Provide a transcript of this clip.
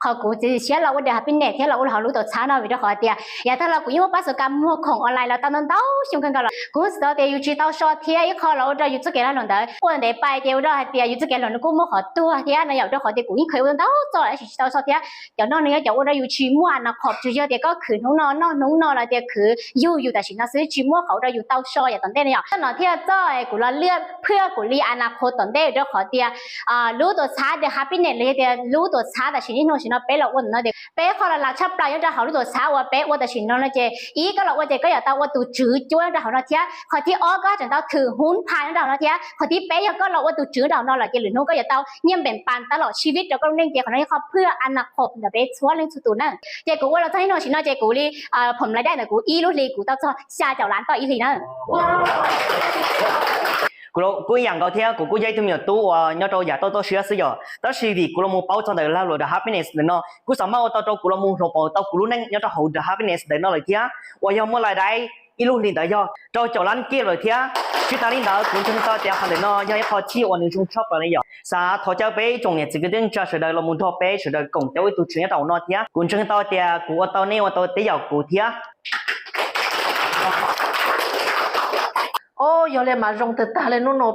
qhov kuv txiav txim siab los ua The Happiness thiab los ua hauv lub tuam txhab no vim rau qhov tias yav tag los kuv yeej muaj pab xov kam muag khoom online los tau ntau ntau xyoo kawg nkaus los kuv xav tias yus tsis tau so thiab ib qho los ua rau yus txoj kev lag luam ntawd ua ntev pais ces ua rau hais tias yus txoj kev lag luam no kuj muaj qhov tuag thiab no yom, rau qhov tias kuv yeej khwv ua ntau txoj tab sis tsis tau so thiab. Cov no nws yog cov ua rau yus tsis muaj a na khob, tsuas yog tias koj khwv hnub no noj hnub no los tias khwv yug yus tam sim no xwb, tsis muaj qhov ua rau yus tau so yav tom ntej no yom. Txoj no thiaj txoj kuv los lia phwj kuv li a na khob tom ntej rau qhov tias lub tuam txhab The Happiness los yog tias lub tuam txhab tam sim niaj hnub sim no peb los ua ntawm no tias peb qhov los lam tshaj plaws nyob rau hauv lub tuam txhab uas peb ua tam sim no no ces ib koj los ua ces koj yuav tau ua tus tswv cuab nyob rau hauv no thiab, qhov thib ob koj tseem tau thwm hub pha nyob rau hauv no thiab, qhov thib peb yog koj los ua tus tswv nyob rau hauv no lawm ces lwm hnub koj yuav tau nyiaj npeem pas tas los sib vib rau koj lub neej ces qhov no yog qhov phwj a na khob ntawm peb txhua leej txhua tus na. Ces kuv ua los txog niaj hnub sim no ces kuv li phom lais dai ntawm kuv ib lub hli kuv tau txog xya caum lab toj ib hli na. Kuv kuj ib yam nkaus thiab, kuv kuj yog ib tug me nyuam tub uas nyob rau yav toj toj siab xwb yom, tab sis vim kuv los mus paub txog ntawm lag luam The Happiness ntawm no kuj xav maj ua tau rau kuv los mus hloov pauv tau kuv lub neej nyob rau hauv The Happiness ntawm no lawm thiab uas yog muaj lais dai ib lub hli ntawd yog rau caum lab kij lawm thiab. Tsis tas li ntawd kuv ntseeg tau tias qhov ntawm no yog ib qho txhij uas nws zoo tshaj plaws li yom. Xav thov caw peb ib tsoom niam txiv kwv tij neej tsa sawv daws los mus nrog peb sawv daws koom coj ua ib tug tswv nyob rau hauv no thiab kuv ntseeg tau tias kuv ua tau nej ua tau tej yam kuv thiab. Au, yog li mas zoo tag tag li hnub no